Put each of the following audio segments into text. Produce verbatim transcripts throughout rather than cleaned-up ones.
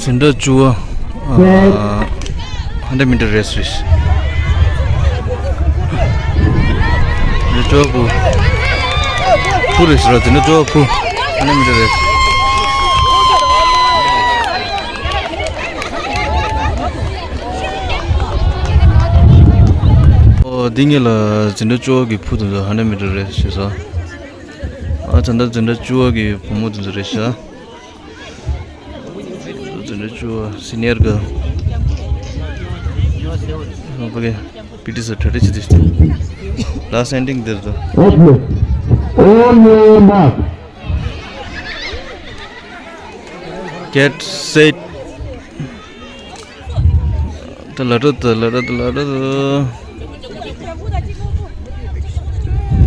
འཛིན་གྲྭ་བཅུ་པ། ཨ། ཧན་ཌེཌ་མི་ཊར་རེས་རེད། འཛིན་གྲྭ་བཅུ་པ་བུ། བུ་རེད་ཟེར་བ། འཛིན་གྲྭ་བཅུ་པ་བུ། ཧན་ཌེཌ་མི་ཊར་རེས། ཨོ། འདི་ངེད་ལ་འཛིན་གྲྭ་བཅུ་པ་གི་བུ་དེ་ཚོ་ཧན་ཌེཌ་མི་ཊར་རེས་བྱེད་ས། ཨ། ད་ལྟ་འཛིན་གྲྭ་བཅུ་པ་གི་བུ་མོ་དེ་ཚོ་རེད་ཤག་འཛིན་གྲྭ་བཅུ་པ་སི་ནི་ཡར་གི། ཨོ་ཁེ། པི་ཊི་སར་གྲ་སྒྲིག་བྱེད་དུས། ལཱ་སི་ཊི་ཨེན་ཌིང་འདིར་དུ། ཨོ་ནེ་མ། གེཊ་སེཊ། ད་ལ་རོ་ད་ལ་རོ་ད་ལ་རོ་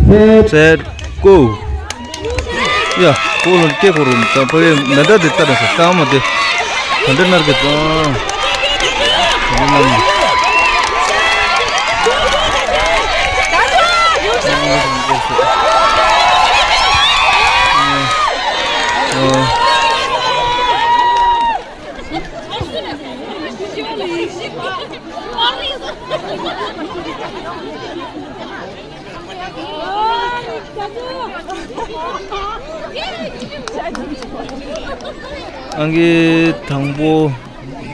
ད། སེཊ་གོ། ཡ། གོ་ལོན་ཀེ་ཕོ་རུ་ད་ཕ་གི་མེ་མདའ་དེ་ལྟ་ན་ས་སྐར་མ་དེ། ད་འདྲ་ནར་གི་ད། ཨང་ཀི་དང་པོ།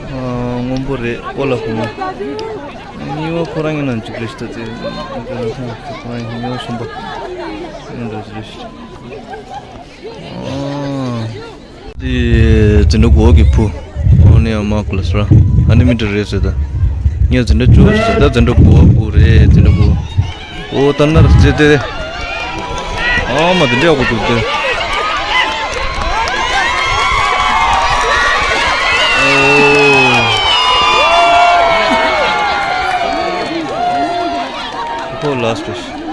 ཨ། སྔོན་པོ་རེད། ཨོ་ལ་ཕོ་མོ། གཉིས་པ་ཁོ་རང་གི་ནང་གཅིག་རེད་ཤག་ད་དེ། ཁོ་རང་གཉིས་པ་གསུམ་པ། ཨ། འདི་འཛིན་གྲྭ་དགུ་པ་གི་བུ། ཨོ་ནི་ཨ་མ་ཀུ་ལ་སི་ར། ཧན་ཌེཌ་མི་ཊར་རེས་ཟེར་ད། ངས་འཛིན་གྲྭ་བཅུ་པ་ཟེར་ད། འཛིན་གྲྭ་དགུ་པ་བུ་རེད། འཛིན་གྲྭ་དགུ་པ། ཨོ་ད་ནར་ཟེར་དེ། ཨ་མ་དེ་འདྲ་ཡག་པོ་འདུག་དེ། ཨོ། ཁོ་ལཱ་སི་ཊི་རེད།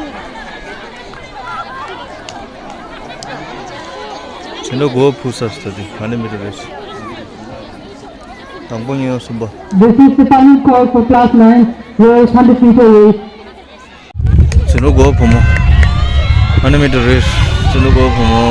འཛིན་གྲྭ་དགུ་པ་བུ་ས་སྟ་དེ་ཧན་ཌེཌ་མི་ཊར་རེས། དང་པོ་གཉིས་པ་གསུམ་པ། This is the final call for class nine girls hundred meter race. འཛིན་གྲྭ་དགུ་པ་བུ་མོ། ཧན་ཌེཌ་མི་ཊར་རེས། འཛིན་གྲྭ་དགུ་པ་བུ་མོ།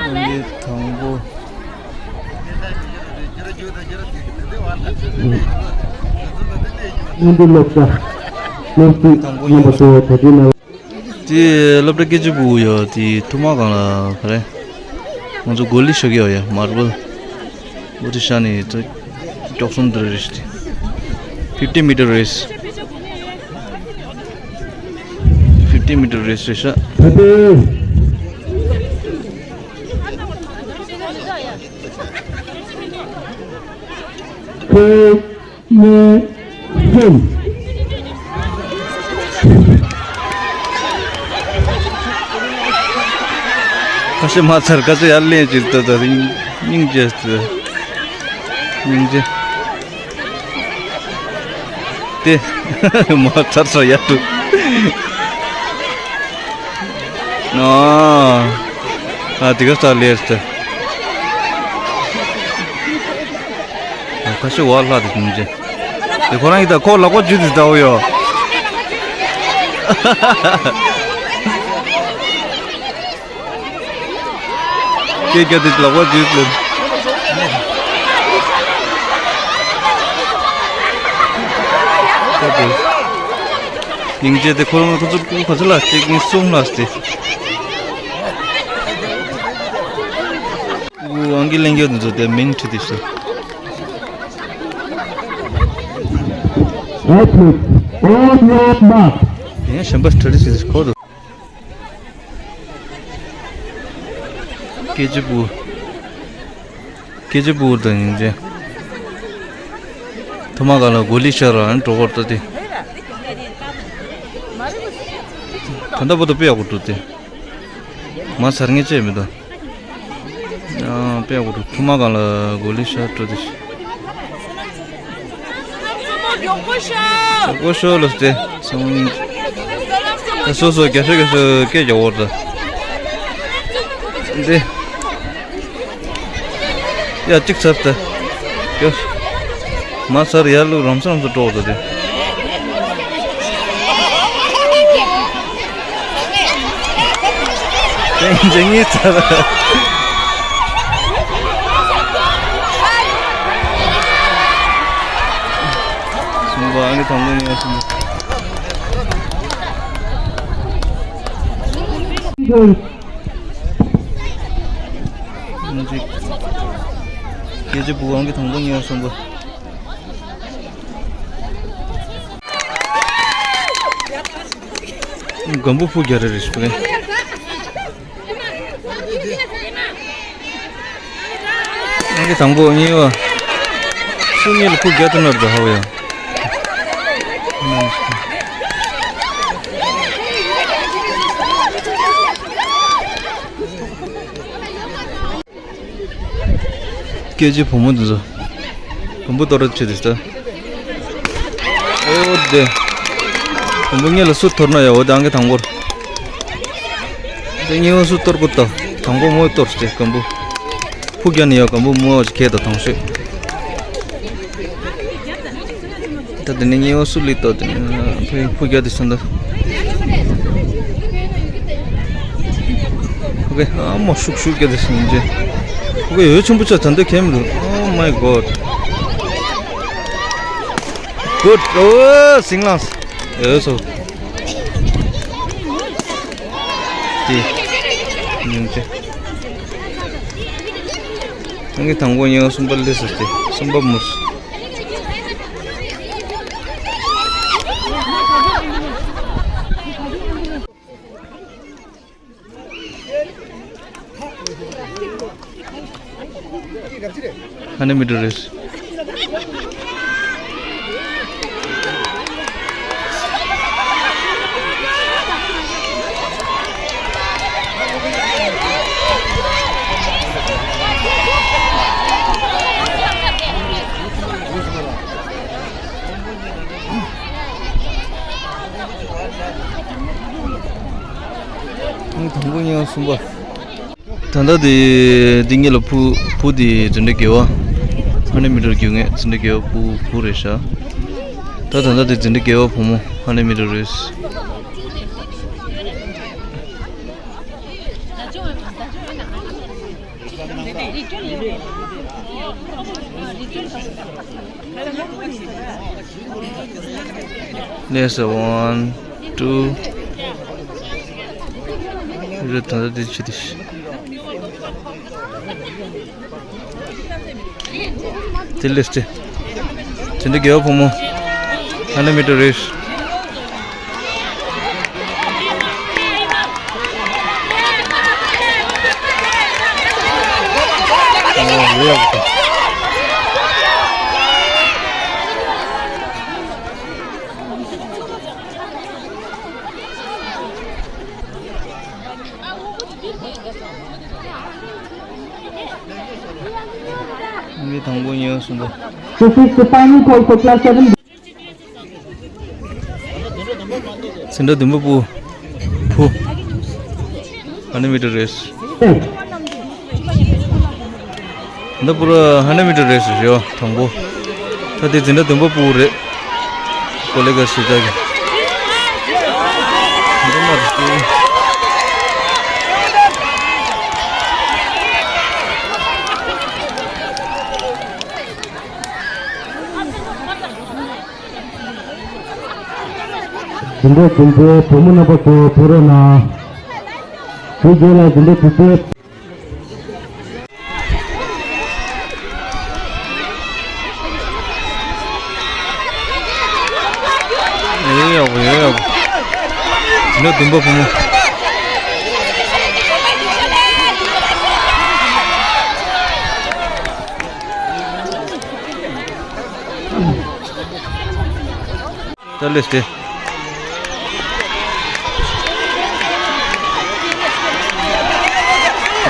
ཨང་ཀི་དང་པོ། སྔོན་འགྲོ་སློབ་གྲྭ་སློབ་ཕྲུག་རྣམ་པ་ཚོ་ད་དུས་ནས། དེ་སློབ་གྲྭ་སྐད་ཅིག་པུ་ཡོད། དེ་ཐུག་མ་གང་ལ་ག་རེ། ང་ཚོ་གོ་ལི་ཤོད་ཀྱི་ཡོད་ཡ། མར་བལ་འོ་དེ་ཤ་ནི་ཚོ། ཀྱོག་གསུམ་དེ་རེད་ཤག fifty meter race. fifty meter race རེད་ཤག་ཁོ་གཉིས་གསུམ། ཁ་ཤས་མ་ཚར་ཁ་ཤས་ཡར་ལེན་ཅིག་ལྟ་ད་རིང་སྙིང་རྗེ་ལྟ། སྙིང་རྗེ། དེ་མ་ཚར་ཚར་ཡར་འགྲོ། ཨ། ཨ་དེ་ག་ས་ལེར་ཏེ། ཁ་ཤས་བ་ལྷ་དེ་སྙིང་རྗེ། དེ་ཁོ་རང་གིས་ད་ཁོ་ལག་པ་འཇུ་དེ་ལྟ་བུ་ཡོད། སྐད་རྒྱག་དེ་ལག་པ་འཇུས་ལེན། སྙིང་རྗེ་དེ་ཁོ་རང་ཁོ་ཚོ་ཁོ་ཚོ་ལ་གཅིག་གཉིས་གསུམ་ལ་སྟེ། ཨུ་ཨང་ཀི་ལེན་རྒྱུ་དེ་ཚོ་དེ་མིང་ཁྲིད་དེ་ཤི། Athlete on your mark. ཡང་གཞན་པ་སྤྲད་ཤི་ཁོ་དུ། སྐད་ཅིག་པུ། སྐད་ཅིག་པུ་དང་ཡིན་ཅེ། ཐོག་མ་ག་ལ་གོ་ལི་ཤར་ར་འགྲོ་གོ་ཏོ་དེ། ད་ལྟ་བར་དུ་དཔེ་ཡག་པོ་འགྲོ་དེ། མ་ཚར་ངེས་ཅེས་མི་འདུག་ཨ་དཔེ་ཡག་པོ་འགྲོ། ཐོག་མ་ག་ལ་གོ་ལི་ཤར་འགྲོ་དེ། ཀོ་ཤོ་ལོ་སྟེ། སང་། སོ་སོ་རྒྱ་ཤོ་རྒྱ་ཤོ་སྐད་རྒྱག་འོར་ད། འདི། ཡ་གཅིག་ཚར་ད། ཡོ། མ་ཚར་ཡར་ལུག་རམ་སང་སུ་འགྲོ་ད་དེ། དེ་འདི་གཉིས་ཚར། གསུམ་པ་ཨང་ཀི་དང་པོ་ཡིན་གསུམ་པ། ང་ཚོའི་སྐད་ཆ་བུ་ཨང་ཀི་དང་པོ་ཡིན་གསུམ་པ། སྒམ་པོ་ཕུ་རྒྱ་རེ་རེ་ཞིག་རེད། ཨང་ཀི་དང་པོ་གཉིས་པ། སུ་གཉིས་ལ་ཕུ་རྒྱ་དུ་ནར་དུ་ཧ་བ་ཡང་། སྐད་ཆའི་བུ་མོ་འདི་ཚོ། བུ་མོ་གཏོར་ར་ཆེ་དེ་ལྟ། ཨོ་དེ། བུ་མོ་ངེད་ལ་སུ་གཏོར་ན་ཡ་འོ་དེ་ཨང་ཀི་དང་པོར། དེ་གཉིས་པ་སུ་གཏོར་དགོས་ད། དང་པོ་མོ་གཏོར་སྟེ་སྒམ་པོ། ཕུ་རྒྱ་ནི་ཡ་སྒམ་པོ་མོ་ཁྱེད་ད་དང་ཤོས། ད་དེ་ནས་ཉེ་བ་སུ་ལི་ཏོ་དེ་ཕུ་ཕུ་རྒྱ་དེ་སོང་ད། ཕུ་གེ་ཨ་མ་ཤུག་ཤུག་རྒྱ་དེ་སོང་རྗེ། ཕུ་གེ་ཡོད་ཆུང་པོ་ཆ་ད་འདོད་ཁེམ་རུ། Oh my God. Good. ཨོ་སིང་ལངས་ཡོད་སོ། དེ་ཉུང་ཆེ། ཨང་ཀི་དང་པོ་ཉེ་བ་གསུམ་པ་ལི་སོ་སྟེ་གསུམ་པ་མུ་སུ། ཧ་ནེ་མི་ཏྲ་རེས། དང་པོ་ཉེ་བ་གསུམ་པ། ད་ལྟ་དེ་འདི་ངེད་ལ་ཕུ་ཕུ་དེ་འཛིན་གྲྭ་དགེ་བ། ཧ་ནེ་མི་ཏྲ་རྒྱུག་ངེད་འཛིན་གྲྭ་དགེ་བ་ཕུ་ཕུ་རེད་ཤག་ད་ད་ལྟ་དེ་འཛིན་གྲྭ་དགེ་བ་བུ་མོ་ཧ་ནེ་མི་ཏྲ་རེས། Let's one, two. རེད་ད་ལྟ་དེ་ཆི་དེ་ཤི། དེ་ལེ་སྟེ། དེ་འདྲ་དགེ་བ་ཕོ་མོ། ཧན་ཌེཌ་མི་ཊར་རེས། ཨོ་ཡ། ཨང་ཀི་དང་པོ་གཉིས་པ་གསུམ་པ། This is Sipani call for class seven. འཛིན་གྲྭ་བདུན་པ་པུ། བུ། ཧན་ཌེཌ་མི་ཊར་རེས། འདི་པུ་ར་ཧན་ཌེཌ་མི་ཊར་རེས་རེད་དང་པོ། ད་དེ་འཛིན་གྲྭ་བདུན་པ་པུ་རེད། ཀོ་ལེ་ག་སི་ཏ་གི། འདི་མ་རེད། འཛིན་གྲྭ་བདུན་པའི་བུ་མོ་རྣམ་པ་ཚོ་ཕེབས་རོགས་གནང་། དེའི་རྗེས་ལ་འཛིན་གྲྭ་དྲུག་པའི། ཡོད་ཡག་པོ་ཡོད་ཡག་པོ། འཛིན་གྲྭ་བདུན་པ་བུ་མོ། ད་ལེས་ཏེ།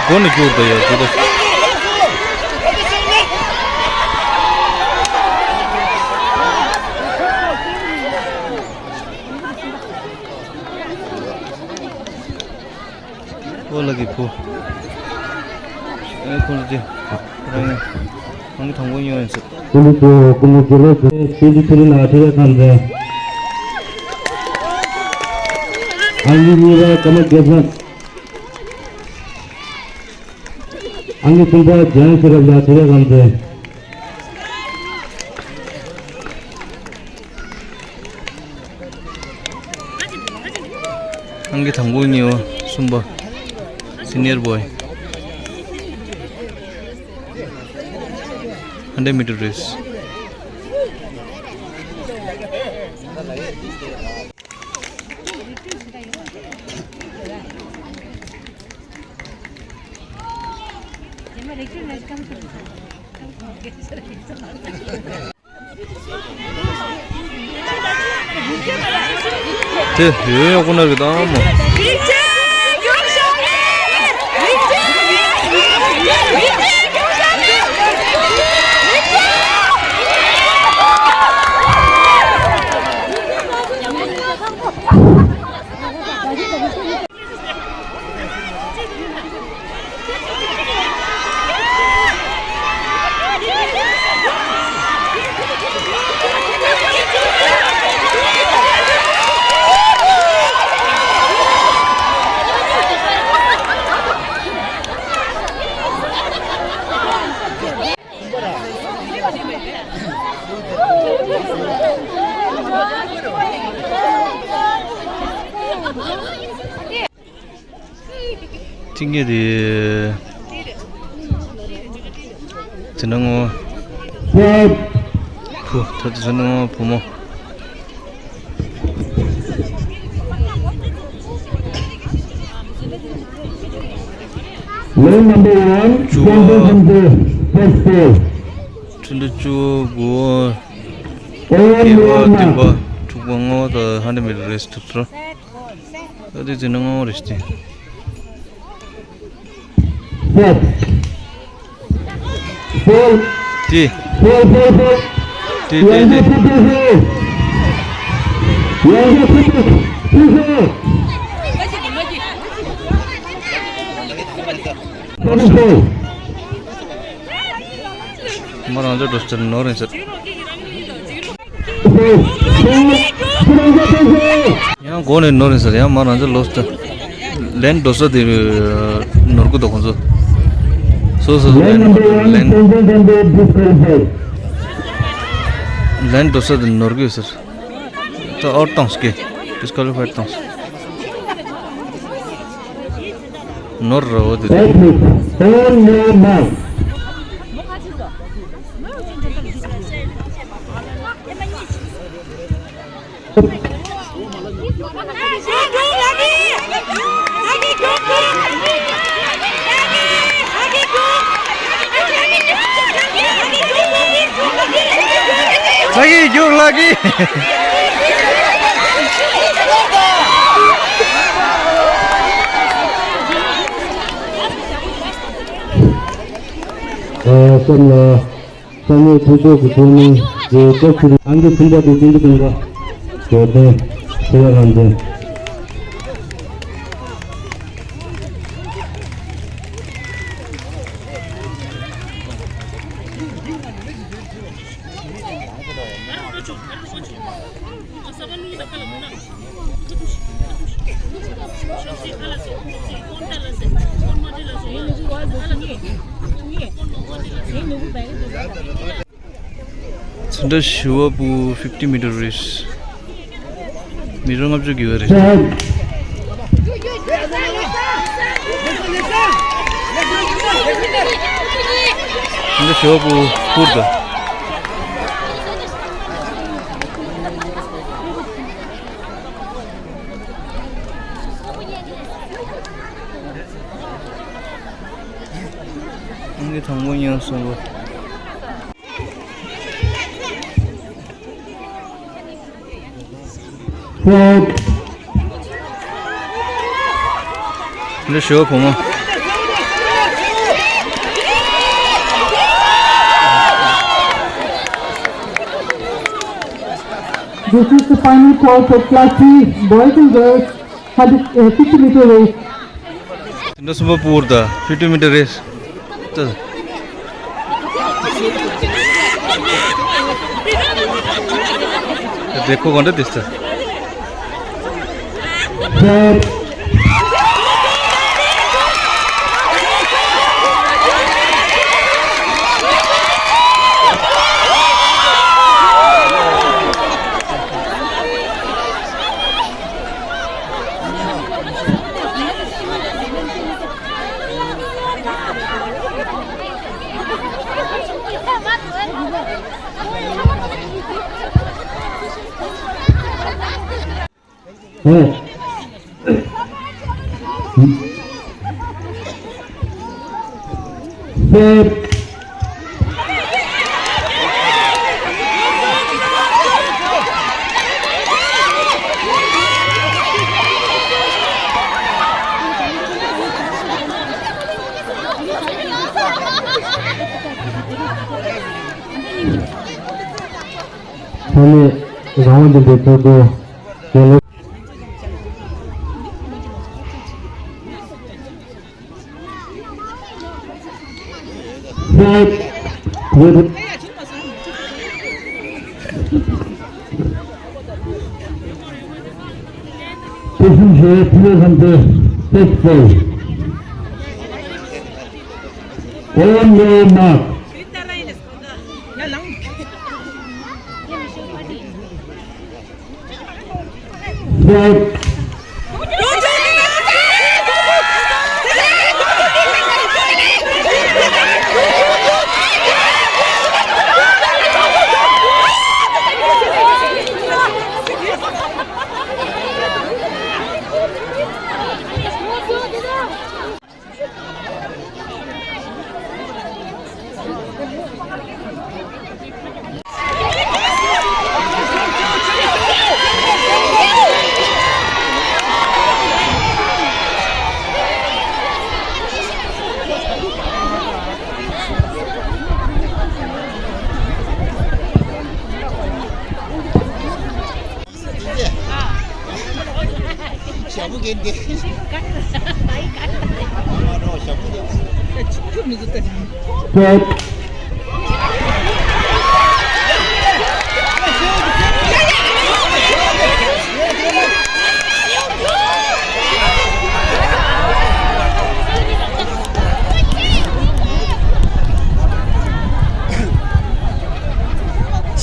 སྒོ་ནས་སྐྱུར་དུ་ཡོད་དེ། ཨོ་ལ་གི་བུ། ཨེ་ཁོང་ཚོ་དེ་རང་ཡང་ཨང་ཀི་དང་པོ་ཉོ་ཡིན་ཟེར། ཀུ་ལུ་ཏུ་ཀུ་མུ་ཀུ་ལུ་ཏུ་པི་ཏི་ཕི་ལི་ན་ཁྲི་ར་ཁང་ཚན། ཨང་ཀི་གཉིས་པ་ཀ་མ་རྒྱལ་ཚང་། ཨང་ཀི་གསུམ་པ་ཇན་སི་རབ་ལ་ཁྲི་ར་ཁང་ཚན། ཨང་ཀི་དང་པོ་གཉིས་པ་གསུམ་པ། སི་ནི་ཡར་བོའི། ཧན་ཌེཌ་མི་ཊར་རེས། དེ་ཡོད་ཡག་པོ་ན་རེད་དང་མོ། ཐིང་གེ་དེ། དེ་ན་ངོ་། བུ། ད་དེ་ན་ངོ་བུ་མོ། Lane number one, བཅུ་པ། Twenty twenty, first four. ཁྲི་འདྲ་བཅུ་དགུ། བརྒྱད་པ། བདུན་པ། དྲུག་པ། ལྔ་པ་དང་ཧན་ཌེཌ་མི་ཊར་རེས་ཐུབ་ཐུབ། ད་དེ་ཚོ་ནི་ལྔ་པ་རེད་ཤག་སྟེ། Stop. Foul. དེ། Foul, foul, foul. དེ་དེ་དེ། ཡང་བསྐྱར་ཕུད་དུ་ཤོག་ཡང་བསྐྱར་ཕུད་དུ་ཤོག Foul, foul. མོ་རང་ཚོ་འགྲོ་ཟེར་ནོར་རེད་ཟེར། ཡང་སྒོ་ནས་ནོར་རེད་ཟེར། ཡང་མོ་རང་ཚོ་ལོས་ཟེར། ལེན་འགྲོ་ས་དེ་ནོར་གི་འདུག་ཁོང་ཚོ། སོ་སོ་ལེན་ལེན་འགྲོ་ས་དེ་ནོར་གི་ཟེར། ད་ཨའུཊ་བཏང་སྐད། ཌིས་ཀོ་ལི་ཕའི་བཏང་། ནོར་ར་བོ་དེ་རེད། All no mark. ལྷ་གི་རྒྱུགས། ལྷ་གི། ཨ། སེམས་ལ། ས་གནས་མཐུན་ཚོགས་ཀྱི་ཚོགས་མི་རེད། སྐབས་སུ་ཨང་ཀི་གསུམ་པ་དེ་བསྟན་འཛིན་ཀུན་དགའ། འབྱོར་ལྡན། ཕྱི་ལ་རང་བཙན། ཚོན་ཁྲ་ཞི་བ་བུ་fifty meter race། མི་རོ་ལྔ་བཅུ་གི་བ་རེད། ཚོན་ཁྲ་ཞི་བ་བུ་ཕུར་དང་། ཨང་ཀི་དང་པོ་ཉར་སོང་བ། འདི་ཞོ་བུ་མོ། This is the final call for Class three boys and girls hundred, uh, fifty meter race. དེ་འདྲ་གསུམ་པ་པུར་དང་fifty meter race། ད། དེ་ཁོ་གང་འདྲ་དེ་ས། ས་གནས་རང་དབང་ལྡན་པའི་བོད་སྐྱོར་རྒྱལ་ལོ། དེ་བཞིན་གཞོན་ནུ་ལྷན་ཚོགས་སྟེགས་གསལ། ཨོ་ནོ་མཱག། ཞྭ་མོ་གན་དེ།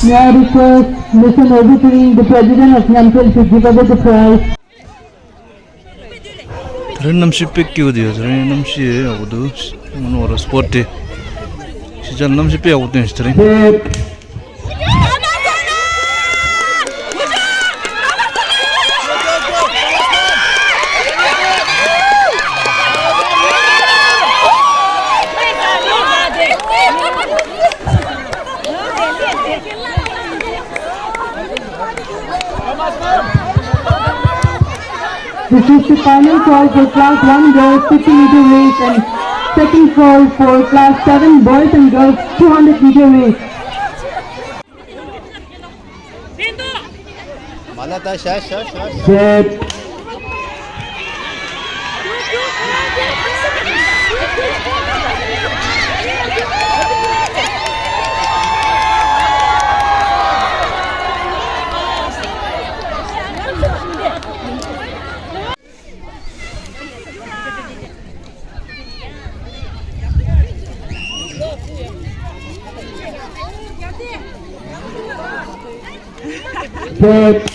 May I request Mister Nobu Turing, the President of Nyamtel, to give away the prize? དེ་རིང་གནམ་གཤིས་དཔེ་སྐྱིད་པོ་འདུག་དེ་རིང་གནམ་གཤིས་ཡག་པོ་འདུག་ངོ་ནོར་བ་སྤོར་ཏེ། ཤེས་བྱ་གནམ་གཤིས་དཔེ་ཡག་པོ་བཏོན་ཤག་དེ་རིང་། This is the final call for class one girls fifty meter race and second call for class seven boys and girls two hundred meter race. མ་ལ་ད་ཤ་ཤ་ཤ་ཤ། Set. Set.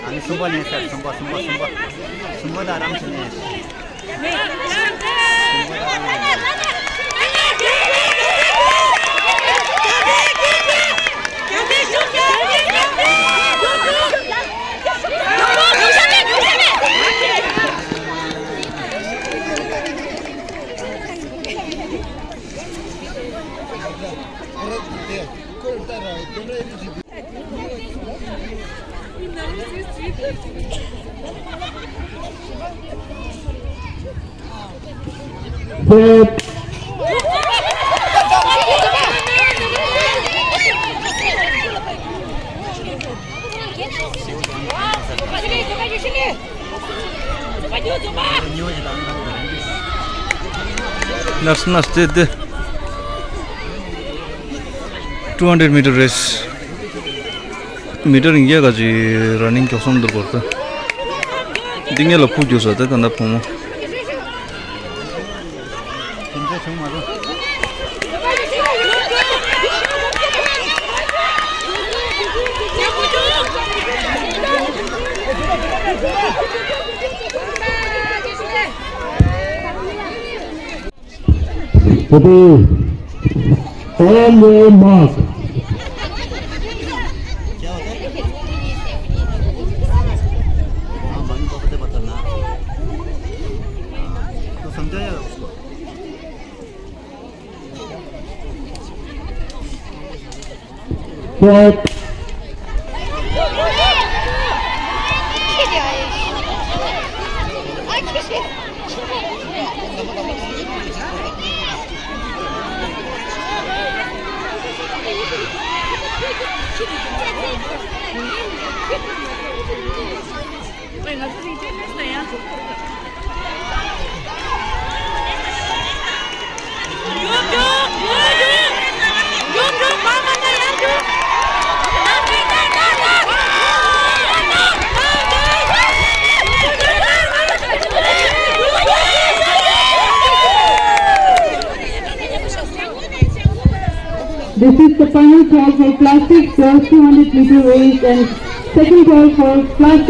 ཨ་ནི་གསུམ་པ་ལེན་ཟེར། གསུམ་པ་གསུམ་པ་གསུམ་པ་གསུམ་པ་དང་རང་བྱས་ནས། That's nice. Two hundred meter race. མི་ཊར་ཉིས་བརྒྱ་ག་ཅིག་ར་ནིང་མགྱོགས་སོང་འདུག་གོ་ད། འདི་ངས་ལ་ཕུག་རྒྱུ་ས་ད་ད་ད་བུ་མོ། Today, all were marked. Set. This is the final call for class six girls two hundred meter race and second call for class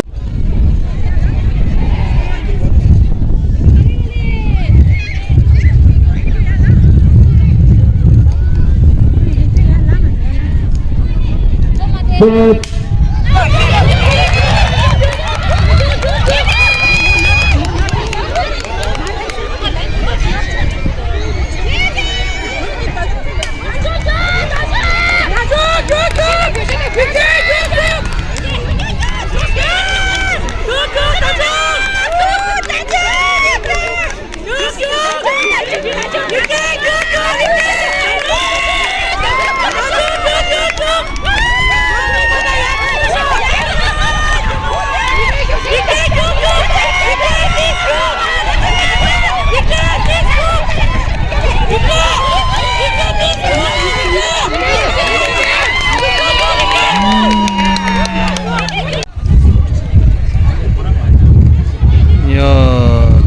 ཡ།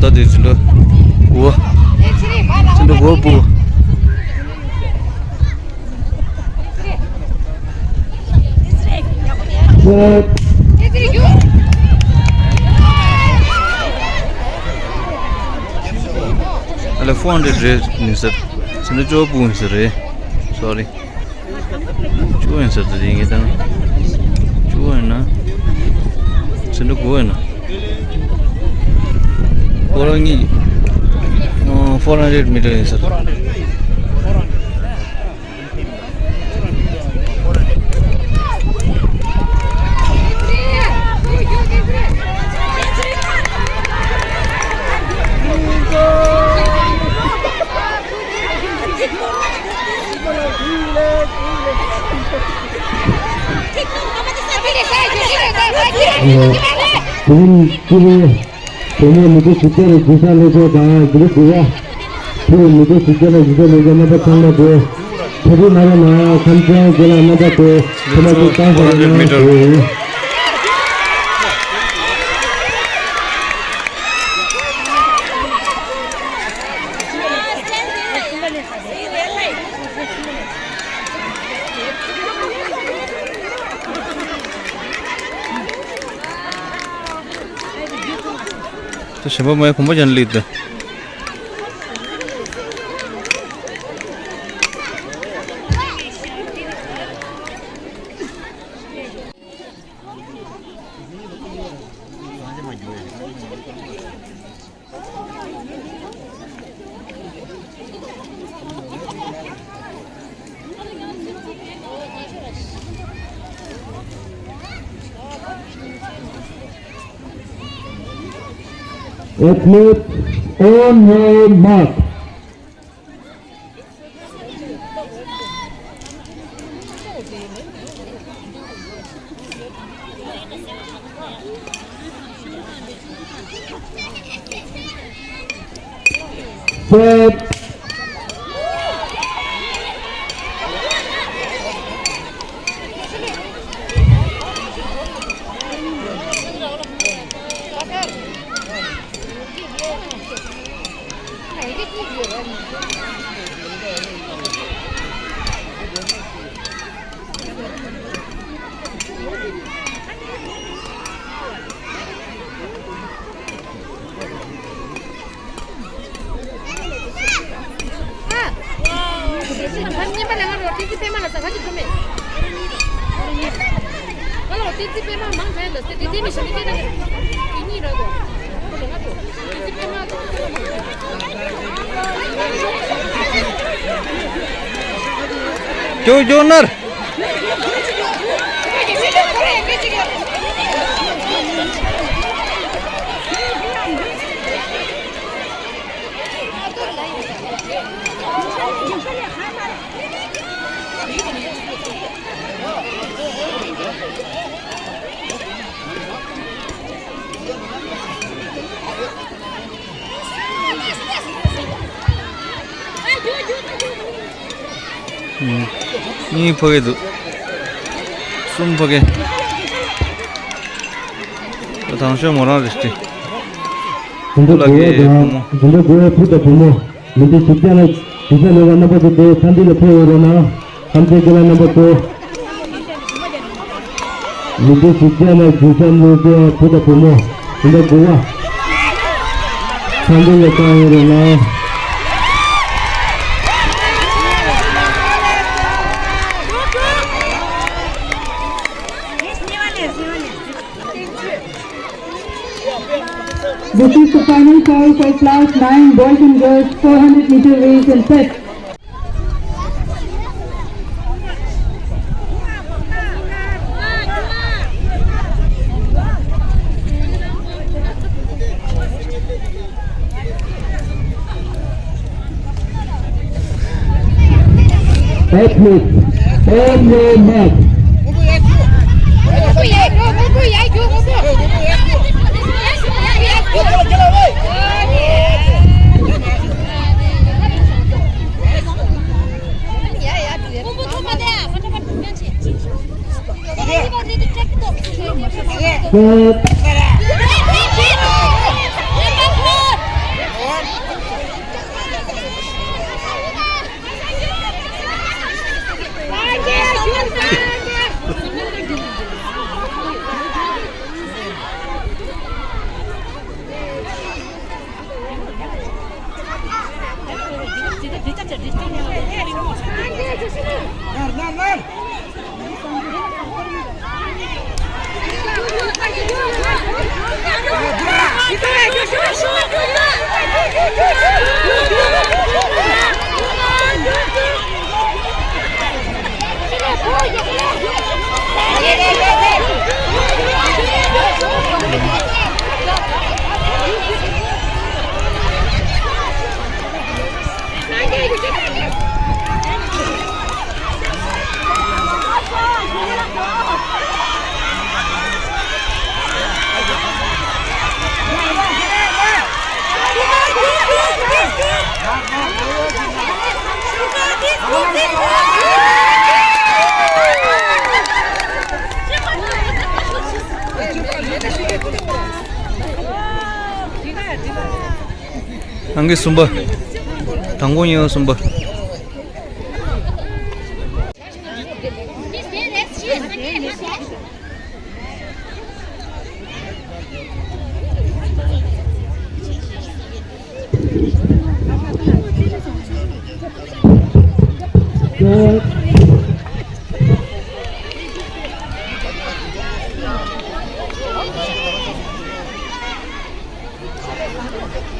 ད་དེ་ཚོ་འདྲ་གོ། ཚོ་འདྲ་གོ་བུ། ཨ་ལ་ཕོར་ཧན་ཌེ་རེད་མི་ཟེར། ཚོ་འདྲ་ཅོ་བུ་མི་ཟེར་རེད། སོ་རི། ཅོ་ཡིན་ཟེར་ད་དེ་ངས་ད། གོ་ཡིན་ན། ཚེ་འདྲ་གོ་ཡིན་ན། ཁོ་རང་གཉིས། ཨོ། ཕོར་ཧན་ཌེ་མི་ཊར་ཡིན་ས་རེད། དེ་རིང་སྤྱི་བོ་བུ་མོ་མི་ཚེ་གཅིག་པ་ལ་གུས་ཕྱག་སློབ་གསོ་དང་། དེ་རིང་གུས་པ་ཕུལ་མི་ཚེ་གཅིག་པ་ལ་གུས་ཕྱག་སློབ་གསོ་རྣམ་པ་ཚང་མ་དེ། ཕ་བུ་ན་ར་ན་ཁམས་ཚན་དགེ་ལ་རྣམ་པ་དེ་ཁོ་ན་ཚོ་ཏང་ཧོར་ན་དེ། ད་གཞན་པ་མའི་གོམ་པ་ཅན་ལི་ད། Athlete on your mark. Set. ཇོ་ཇོ་ནར། གཉིས་ཕ་གི་འདུག་གསུམ་ཕ་གི། ད་དང་ཤོས་མོ་རང་རེད་ཅེ། འཛིན་གྲྭ་དགུ་པ་དང་འཛིན་གྲྭ་དགུ་པའི་བུ་དང་བུ་མོ། མི་ཚེ་གཅིག་པ་ལ་གུས་ཕྱག་སློབ་གསོ་རྣམ་པ་ཚོ་དེ་ཚ་འདི་ལ་ཕེབས་ཡོད་རེད་ན། ཁམས་ཚན་དགེ་ལ་རྣམ་པ་ཚོ། མི་ཚེ་གཅིག་པ་ལ་གུས་ཕྱག་སློབ་གསོའི་བུ་དང་བུ་མོ། འཛིན་གྲྭ་དགུ་པ། ཚ་འདི་ལ་བཏང་ཡོད་རེད་ན། This is the final call for class nine boys and girls four hundred meter race and set. Athlete, on your mark. ཨང་ཀི་གསུམ་པ། དང་པོ་གཉིས་པ་གསུམ་པ།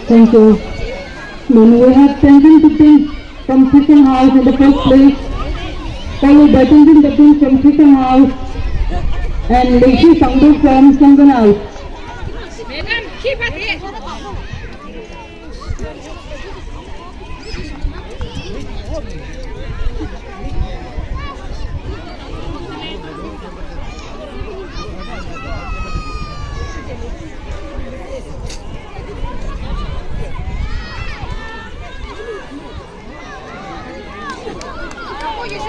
Thank you. Then we have Tenzin Tupin from Sisang House in the first place, followed by Tenzin Tupin from Sisang House and Leishi Sangdo from Sangan House. ལགས་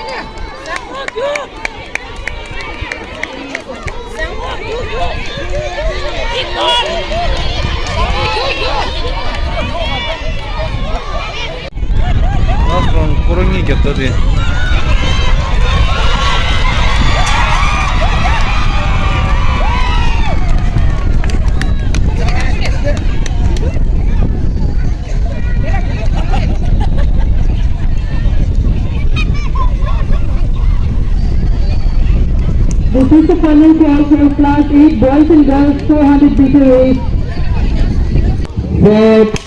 སོ། ཁོ་རང་གཉིས་རྒྱབ་ད་དེ། This is the final call for class eight boys and girls four hundred meter race. Red.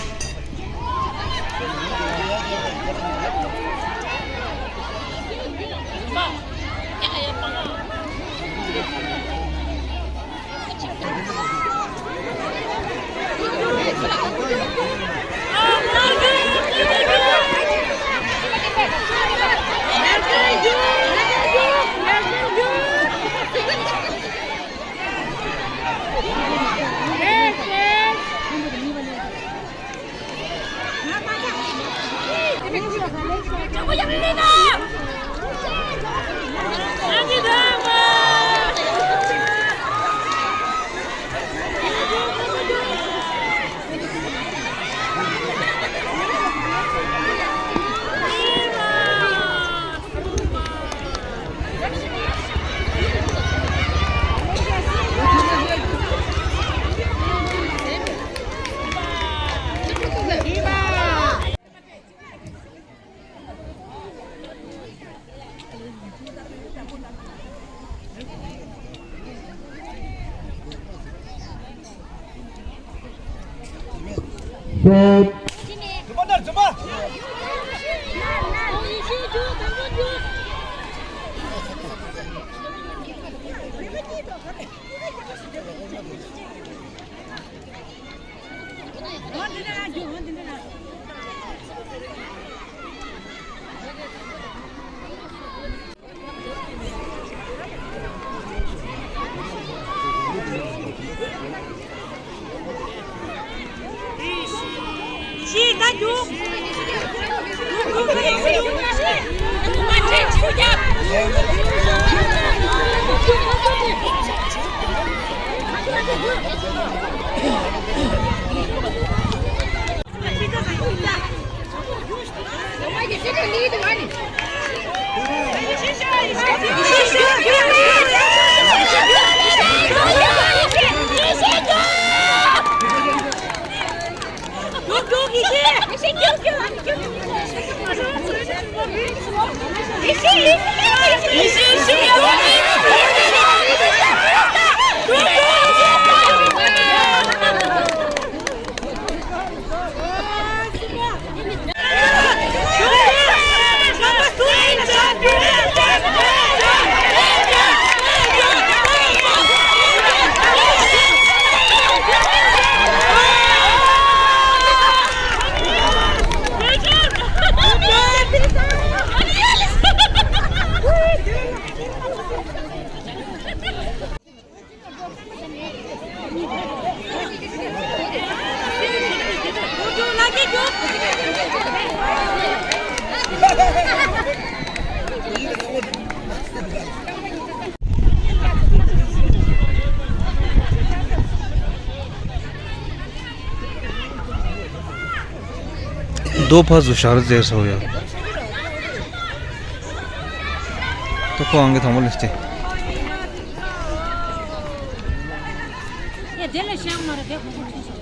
རྡོ་ཕར་ཚུར་བཞག་རེ་མཛད་སོང་ཡ། ཏོ་ཁོ་ཨང་གི་དང་པོ་ལས་ཏེ། ཡ་དེ་ལ་ཤང་མ་རེད་དེ་ཁོ་ཁོ་ཁྲིད་ཤོག